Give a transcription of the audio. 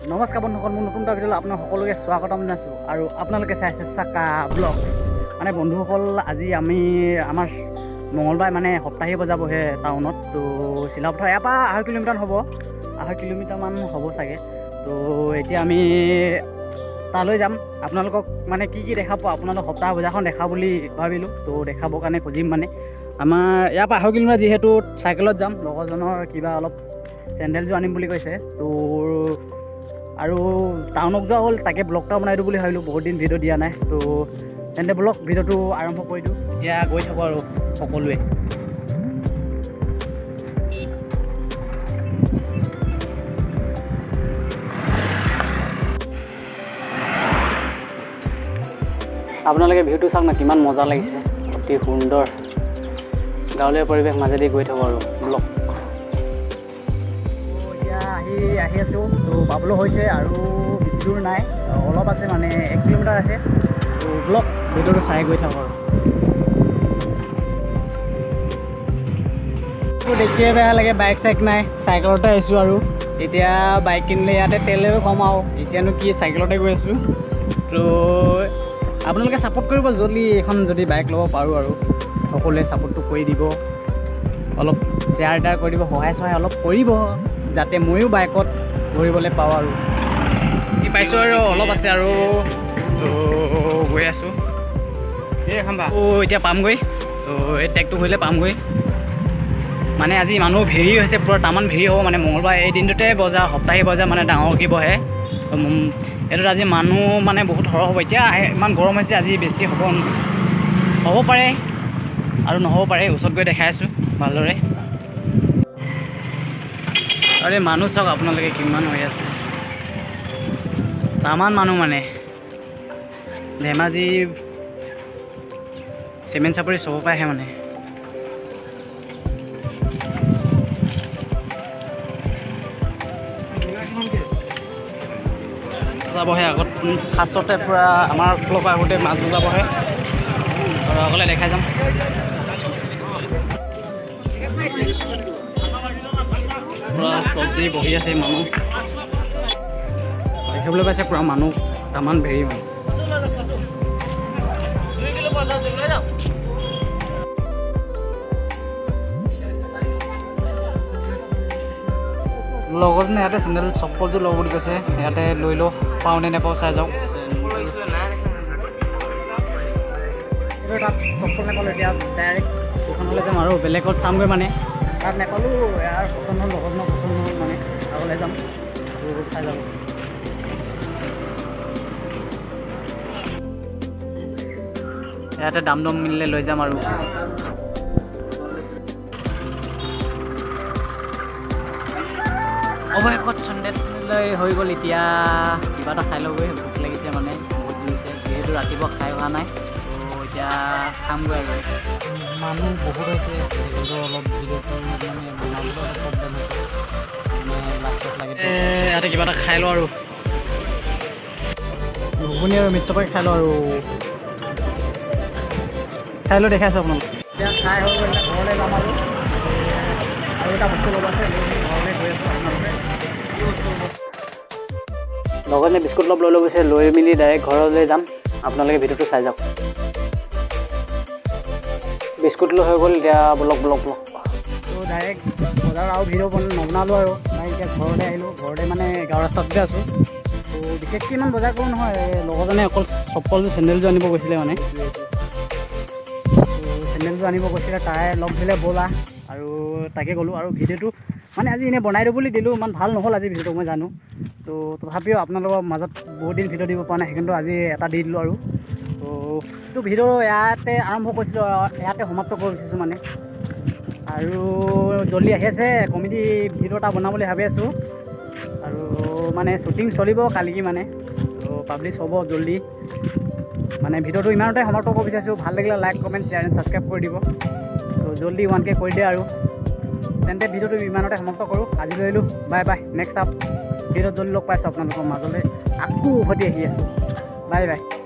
নমস্কাৰ বন্ধুসকল, মোৰ নতুন এটা ভিডিঅ'লৈ আপোনাক সকলোকে স্বাগতম জনাইছোঁ আৰু আপোনালোকে চাই আছে চাকা ব্লগছ। মানে বন্ধুসকল, আজি আমি আমাৰ মঙলবাৰ মানে সপ্তাহী বজাৰ বহে টাউনত। তো চিলাপথাৰ ইয়াৰ পৰা 2.5 কিলোমিটাৰ হ'ব, 2.5 কিলোমিটাৰমান হ'ব চাগে। তো এতিয়া আমি তালৈ যাম। আপোনালোকক মানে কি কি দেখাব, আপোনালোক সপ্তাহ বজাৰখন দেখাব বুলি ভাবিলোঁ। তো দেখাবৰ কাৰণে খুজিম। মানে আমাৰ ইয়াৰ পৰা 2.5 কিলোমিটাৰ যিহেতু চাইকেলত যাম। লগৰজনৰ কিবা অলপ চেণ্ডেলযোৰ আনিম বুলি কৈছে। তো আৰু টাউনক যোৱা হ'ল, তাকে ব্লগ এটা বনাই দিওঁ বুলি ভাবিলোঁ। বহুত দিন ভিডিঅ' দিয়া নাই। তো তেন্তে ব্লগ ভিডিঅ'টো আৰম্ভ কৰি দিওঁ। এতিয়া গৈ থাকোঁ আৰু সকলোৱে। আপোনালোকে ভিউটো চাওক না, কিমান মজা লাগিছে। অতি সুন্দৰ গাঁৱলীয়া পৰিৱেশ মাজেদি গৈ থাকোঁ আৰু ব্লগ। এতিয়া আহি আহি আছোঁ। তো পাবলৈ হৈছে আৰু বেছি দূৰ নাই, অলপ আছে, মানে 1 কিলোমিটাৰ আছে। তো ব্লগ ভিডিঅ'টো চাই গৈ থাকোঁ। আৰু দেখিয়ে বেয়া লাগে, বাইক চাইক নাই, চাইকেলতে আহিছোঁ। আৰু এতিয়া বাইক কিনিলে ইয়াতে তেলেও কম আৰু এতিয়ানো কি, চাইকেলতে গৈ আছোঁ। তো আপোনালোকে ছাপোৰ্ট কৰিব, জল্দি এখন যদি বাইক ল'ব পাৰোঁ আৰু সকলোৱে ছাপোৰ্টটো কৰি দিব, অলপ শ্বেয়াৰ টেয়াৰ কৰি দিব, সহায় চহায় অলপ কৰিব, যাতে ময়ো বাইকত ঘূৰিবলৈ পাওঁ। আৰু কি পাইছোঁ আৰু অলপ আছে আৰু। তো গৈ আছোঁ। তো এতিয়া পামগৈ। তো এই টেগটো ঘূৰিলে পামগৈ। মানে আজি মানুহ ভিৰ হৈছে, পূৰা তামান ভিৰ হ'ব। মানে মঙলবাৰ এই দিনটোতে বজাৰ, সপ্তাহিক বজাৰ মানে ডাঙৰকৈ বহে। তো এইটোত আজি মানুহ মানে বহুত সৰহ হ'ব। এতিয়া ইমান গৰম হৈছে, আজি বেছি হ'ব হ'ব পাৰে আৰু নহ'ব পাৰে। ওচৰত গৈ দেখাই আছোঁ ভালদৰে। আৰু এই মানুহ চাওক আপোনালোকে, কিমান হৈ আছে, তামান মানুহ। মানে ধেমাজি, চিমেণ্ট চাপৰি চবৰ পৰা আহে। মানে বজাৰ বহে আগত, ফাৰ্ষ্টতে পূৰা আমাৰ ফালৰ পৰা আগতে মাছ বজাৰ বহে আৰু আগলৈ দেখাই যাম। পূৰা চব্জি বহি আছে, মানুহ দেখিবলৈ পাইছে, পূৰা মানুহ তামান ভিৰ মানে। লগৰজনে ইয়াতে চেণ্ডেল চপ্পলযোৰ ল'ব বুলি কৈছে। ইয়াতে লৈ লওঁ, পাওঁ নে নাপাওঁ চাই যাওক। এইটো তাত চপ্পল নাপালোঁ, এতিয়া ডাইৰেক্ট দোকানলৈ যাম আৰু বেলেগত চামগৈ। মানে তাত নাপালোঁ, ইয়াৰ পচন্দ হ'ল, লগৰজনৰ পচন্দ হ'ল, মানে আগলৈ যাম। তো চাই যাব। ইয়াতে দাম দম মিলিলে লৈ যাম। আৰু অৱশেষত চেণ্ডেল হৈ গ'ল। এতিয়া কিবা এটা খাই ল'গৈ, ভোক লাগিছে, মানে বহুত জুৰিছে, যিহেতু ৰাতিপুৱা খাই অহা নাই। তো এতিয়া খামগৈ। আৰু মানুহ বহুত হৈছে, সেইকাৰণে অলপ ভিডিঅ'টো মানে বনাবলৈ অলপ প্ৰব্লেম হৈছে, মানে লাজ লাজ লাগে। ইয়াতে কিবা এটা খাই লওঁ আৰু ঘুগুনি আৰু মিট চপাই খাই লওঁ আৰু খাই লৈ দেখাইছোঁ আপোনালোক। এতিয়া খাই হৈ গ'ল, এতিয়া ঘৰলৈ যাম। আৰু আৰু এটা বস্তু ল'ব আছে, লৈ মেলি ঘৰলৈ গৈ আছোঁ। আপোনালোকে লগতে বিস্কুট অলপ লৈ ল'ব গৈছে, লৈ মেলি ডাইৰেক্ট ঘৰলৈ যাম। আপোনালোকে ভিডিঅ'টো চাই যাওক। বিস্কুট লৈ হৈ গ'ল, এতিয়া ব্লগ ব্লগ ব্লগ। তো ডাইৰেক্ট বজাৰত আৰু ভিডিঅ' নবনালোঁ আৰু নাই। এতিয়া ঘৰলৈ আহিলোঁ, ঘৰতে মানে গাঁৱৰ ৰাস্তাটোতে আছোঁ। তো বিশেষকৈ ইমান বজাৰ কৰোঁ নহয়, এই লগৰজনে অকল চপ্পলযোৰ চেণ্ডেলযোৰ আনিব গৈছিলে। মানে তো চেণ্ডেলযোৰ আনিব গৈছিলে, তাই লগ ধৰিলে ব'লা আৰু তাকে গ'লোঁ। আৰু ভিডিঅ'টো মানে আজি এনেই বনাই দিওঁ বুলি দিলোঁ, ইমান ভাল নহ'ল আজি ভিডিঅ'টো, মই জানো। তো তথাপিও আপোনালোকৰ মাজত বহুত দিন ভিডিঅ' দিব পৰা নাই, সেইকাৰণে আজি এটা দি দিলোঁ। আৰু তো এইটো ভিডিঅ' ইয়াতে আৰম্ভ কৰিছিলোঁ, ইয়াতে সমাপ্ত কৰিব বিচাৰিছোঁ। মানে আৰু জল্দি আহি আছে, কমেডি ভিডিঅ' এটা বনাম বুলি ভাবি আছোঁ। আৰু মানে শ্বুটিং চলিব কালি, মানে তো পাব্লিছ হ'ব জল্দি। মানে ভিডিঅ'টো ইমানতে সমাপ্ত কৰিব বিচাৰিছোঁ। ভাল লাগিলে like, comment, share and subscribe কৰি দিব। তো জল্দি 1K কৰি দিয়ে। আৰু তেন্তে ভিডিঅ'টো ইমানতে সমাপ্ত কৰোঁ, আজি লৈ আহিলোঁ। বাই বাই, নেক্সট আপ ভিডিঅ'ত জল্দি লগ পাইছোঁ। আপোনালোকৰ মাজলৈ আকৌ উভতি আহি আছোঁ। Bye bye.